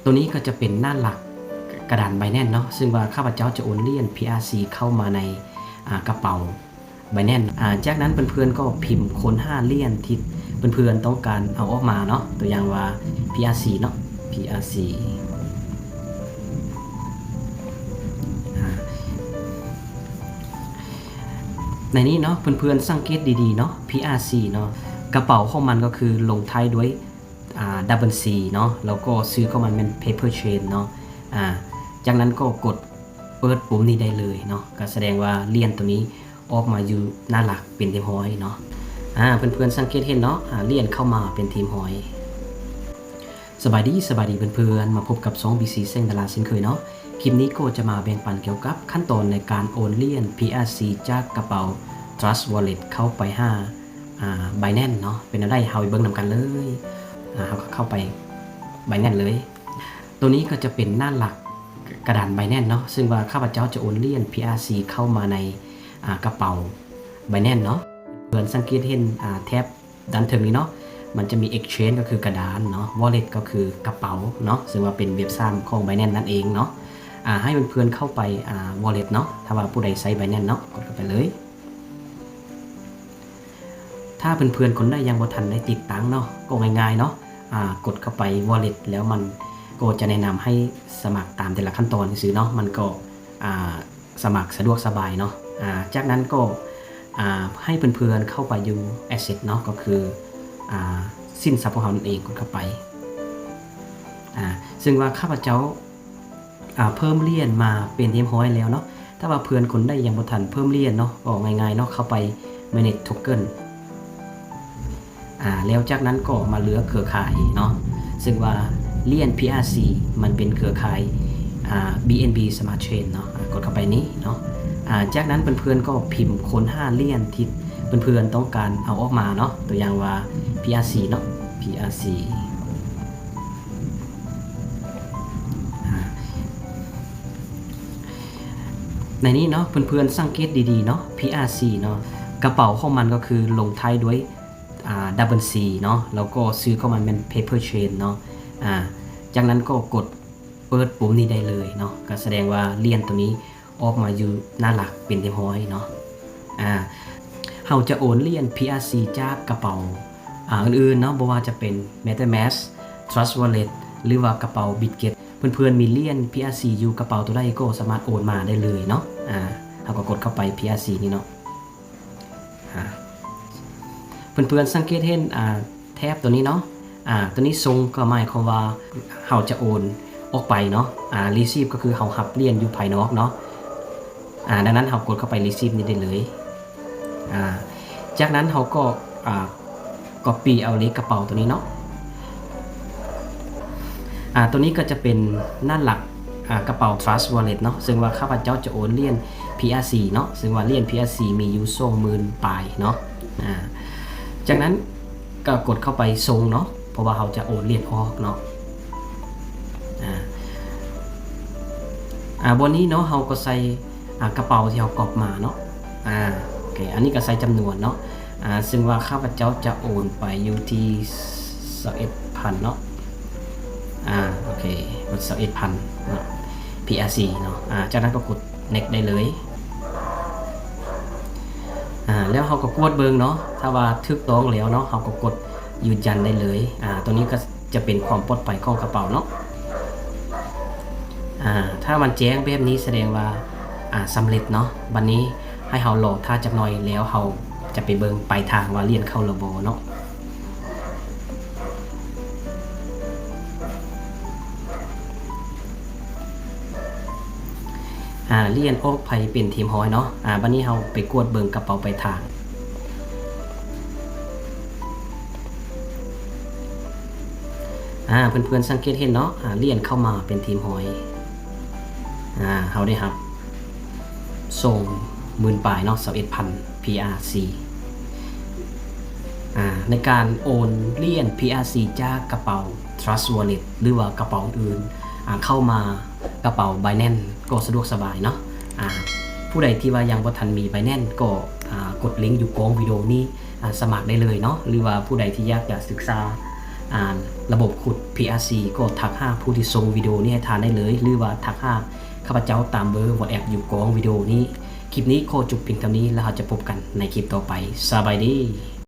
ໂຕນີ້ກໍຈະເປັນໜ້າຫຼັກກະດານ Binance ເນາະ, ເຊິ່ງວ່າຂ້າພະເຈົ້າຈະໂອນຫຼຽນ PRC ເຂົ້າມາໃນ ອາ ກະເປົາ Binance ອາ ຈາກນັ້ນເພື່ອນໆກໍພິມຄົ້ນຫາຫຼຽນທີ່ເພື່ອນໆຕ້ອງການເອົາອອກມາເນາະ, ຕົວຢ່າງວ່າ PRC ເນາະ PRC ອາ ໃນນີ້ເນາະ ເພື່ອນໆສັງເກດດີໆເນາະ PRC ເນາະ, ກະເປົາຂອງມັນກໍຄືລົງທ້າຍດ້ວຍ ອາ double C ເນາະ, ແລ້ວກໍຊື່ຂອງມັນແມ່ນ Paper Chain ເນາະ. ອາ ຈາກນັ້ນກໍກົດເປີດປຸ່ມນີ້ໄດ້ເລີຍເນາະ, ກໍສະແດງວ່າຫຼຽນໂຕນີ້ອອກມາຢູ່ໜ້າຫຼັກເປັນທີ່ຮຽບຮ້ອຍເນາະ. ອາ ເພື່ອນໆສັງເກດເຫັນເນາະ, ອາ ຫຼຽນເຂົ້າມາເປັນທີ່ຮຽບຮ້ອຍ. ສະບາຍດີ, ສະບາຍດີເພື່ອນໆ, ມາພົບກັບຊ່ອງ BC ແສງດາລາເຊັ່ນເຄີຍເນາະ. ຄລິບນີ້ກໍຈະມາແບ່ງປັນກ່ຽວກັບຂັ້ນຕອນໃນການໂອນຫຼຽນ PRC ຈາກກະເປົາ Trust Wallet ເຂົ້າໄປຫາ ອາ Binance ເນາະ. ເປັນແນວໃດ ເຮົາໄປເບິ່ງນຳກັນເລີຍ. ອາ ເຮົາກໍເຂົ້າໄປ Binance ເລີຍ. ໂຕນີ້ກໍຈະເປັນໜ້າຫຼັກກະດານ Binance ເນາະ, ເຊິ່ງວ່າຂ້າພະເຈົ້າຈະໂອນຫຼຽນ PRC ເຂົ້າມາໃນ ອາ ກະເປົາ Binance ເນາະ. ເພື່ອນສັງເກດເຫັນ ອາ ແຖບດ້ານເທິງນີ້ເນາະ, ມັນຈະມີ Exchange ກໍຄືກະດານເນາະ, Wallet ກໍຄືກະເປົາເນາະ, ເຊິ່ງວ່າເປັນເວັບສາມຂອງ Binance ນັ້ນເອງເນາະ. ອາ ໃຫ້ເພື່ອນໆເຂົ້າໄປ ອາ Wallet ເນາະ, ຖ້າວ່າຜູ້ໃດໃຊ້ Binance ເນາະ, ກົດເຂົ້າໄປເລີຍ. ຖ້າເພື່ອນໆຄົນໃດຍັງບໍ່ທັນໄດ້ຕິດຕັ້ງເນາະ ກໍງ່າຍໆເນາະ, ອາ ກົດເຂົ້າໄປ Wallet ແລ້ວມັນກໍຈະແນະນຳໃຫ້ສະໝັກຕາມແຕ່ລະຂັ້ນຕອນຊື່ໆເນາະ, ມັນກໍ ອາ ສະໝັກສະດວກສະບາຍເນາະ. ອາ ຈາກນັ້ນກໍ ອາ ໃຫ້ເພື່ອນໆເຂົ້າໄປຢູ່ Asset ເນາະ, ກໍຄື ອາ ສິນຊັບຂອງເຮົານັ້ນເອງ, ກົດເຂົ້າໄປ. ອາ ເຊິ່ງວ່າຂ້າພະເຈົ້າ ອາ ເພີ່ມຫຼຽນມາເປັນທີ່ຮຽບຮ້ອຍແລ້ວເນາະ. ຖ້າວ່າເພື່ອນຄົນໃດຍັງບໍ່ທັນເພີ່ມຫຼຽນເນາະ, ກໍງ່າຍໆເນາະ, ເຂົ້າໄປ Manage Token ອາ ແລ້ວຈາກນັ້ນກໍມາເລືອກເຄືອຂ່າຍເນາະ, ເຊິ່ງວ່າຫຼຽນ PRC ມັນເປັນເຄືອຂ່າຍ ອາ BNB Smart Chain ເນາະ. ອາ ກົດເຂົ້າໄປນີ້ເນາະ. ອາ ຈາກນັ້ນເພື່ອນໆກໍພິມຄົ້ນຫາຫຼຽນທີ່ເພື່ອນໆຕ້ອງການເອົາອອກມາເນາະ, ຕົວຢ່າງວ່າ PRC ເນາະ PRC. ອາ ໃນນີ້ເນາະ ເພື່ອນໆສັງເກດດີໆເນາະ PRC ເນາະ, ກະເປົາຂອງມັນກໍຄືລົງທ້າຍດ້ວຍ ອາ double C ເນາະ, ແລ້ວກໍຊື່ຂອງມັນແມ່ນ Paper Chain ເນາະ. ອາ ຈາກນັ້ນກໍກົດເປີດປຸ່ມນີ້ໄດ້ເລີຍເນາະ, ກໍສະແດງວ່າຫຼຽນໂຕນີ້ ອອກມາຢູ່ໜ້າຫຼັກເປັນທີ່ຮຽບຮ້ອຍເນາະ. ອາ ເຮົາຈະໂອນຫຼຽນ PRC ຈາກກະເປົາ ອາ ອື່ນໆເນາະ, ບໍ່ວ່າຈະເປັນ MetaMask, Trust Wallet ຫຼືວ່າກະເປົາ Bitget. ເພື່ອນໆມີຫຼຽນ PRC ຢູ່ກະເປົາໂຕໃດກໍສາມາດໂອນມາໄດ້ເລີຍເນາະ. ອາ ເຮົາກໍກົດເຂົ້າໄປ PRC ນີ້ເນາະ. ອາ ເພື່ອນໆສັງເກດເຫັນ ອາ ແຖບໂຕນີ້ເນາະ, ອາ ໂຕນີ້ສົ່ງກໍໝາຍຄວາມວ່າເຮົາຈະໂອນອອກໄປເນາະ, ອາ Receive ກໍຄືເຮົາຮັບຫຼຽນຢູ່ພາຍນອກເນາະ. ອາ ດັ່ງນັ້ນເຮົາກົດເຂົ້າໄປ Receive ນີ້ໄດ້ເລີຍ. ອາ ຈາກນັ້ນເຮົາກໍ ອາ Copy ເອົາເລກກະເປົາໂຕນີ້ເນາະ. ອາ ໂຕນີ້ກໍຈະເປັນໜ້າຫຼັກ ອາ ກະເປົາ Trust Wallet ເນາະ, ເຊິ່ງວ່າຂ້າພະເຈົ້າຈະໂອນຫຼຽນ PRC ເນາະ, ເຊິ່ງວ່າຫຼຽນ PRC ມີຢູ່ສອງໝື່ນປາຍເນາະ. ອາ ຈາກນັ້ນກໍກົດເຂົ້າໄປສົ່ງເນາະ, ເພາະວ່າເຮົາຈະໂອນຫຼຽນອອກເນາະ. ອາ ອາ ບ່ອນນີ້ເນາະ ເຮົາກໍໃສ່ ອາ ກະເປົາທີ່ເຮົາກັອບມາເນາະ. ອາ ໂອເຄ ອັນນີ້ກໍໃສ່ຈຳນວນເນາະ. ອາ ເຊິ່ງວ່າຂ້າພະເຈົ້າຈະໂອນໄປຢູ່ທີ່ຊາວເອັດພັນເນາະ. ອາ ໂອເຄ ກົດຊາວເອັດພັນເນາະ PRC ເນາະ. ອາ ຈາກນັ້ນກໍກົດ Next ໄດ້ເລີຍ. ອາ ແລ້ວເຮົາກໍກວດເບິ່ງເນາະ, ຖ້າວ່າຖືກຕ້ອງແລ້ວເນາະ ເຮົາກໍກົດຢືນຢັນໄດ້ເລີຍ. ອາ ຕົວນີ້ກໍຈະເປັນຄວາມປອດໄພຂອງກະເປົາເນາະ. ອາ ຖ້າມັນແຈ້ງແບບນີ້ສະແດງວ່າ ອາ ສຳເລັດເນາະ. ບັດນີ້ໃຫ້ເຮົາລໍຖ້າຈັກໜ່ອຍ ແລ້ວເຮົາຈະໄປເບິ່ງປາຍທາງວ່າຫຼຽນເຂົ້າແລ້ວບໍ່ເນາະ. ອາ ຫຼຽນອອກໄປເປັນທີ່ຮຽບຮ້ອຍເນາະ. ອາ ບັດນີ້ເຮົາໄປກວດເບິ່ງກະເປົາປາຍທາງ. ອາ ເພື່ອນໆສັງເກດເຫັນເນາະ, ອາ ຫຼຽນເຂົ້າມາເປັນທີ່ຮຽບຮ້ອຍ. ອາ ເຮົາໄດ້ຮັບ ສອງໝື່ນປາຍເນາະ ຊາວເອັດພັນ PRC. ອາ ໃນການໂອນຫຼຽນ PRC ຈາກກະເປົາ Trust Wallet ຫຼືວ່າກະເປົາອື່ນ ອາ ເຂົ້າມາກະເປົາ Binance ກໍສະດວກສະບາຍເນາະ. ອາ ຜູ້ໃດທີ່ວ່າຍັງບໍ່ທັນມີ Binance ກໍ ອາ ກົດລິງຢູ່ກ້ອງວິດີໂອນີ້ ອາ ສະໝັກໄດ້ເລີຍເນາະ, ຫຼືວ່າຜູ້ໃດທີ່ຢາກຈະສຶກສາ ອ່ານລະບົບຂຸດ PRC ກໍທັກຫາຜູ້ທີ່ສົ່ງວິດີໂອນີ້ໃຫ້ທ່ານໄດ້ເລີຍ ຫຼືວ່າທັກຫາຂ້າພະເຈົ້າຕາມເບີ WhatsApp ຢູ່ກ້ອງວິດີໂອນີ້. ຄລິບນີ້ຂໍຈົບພຽງເທົ່ານີ້ ແລ້ວເຮົາຈະພົບກັນໃນຄລິບຕໍ່ໄປ. ສະບາຍດີ.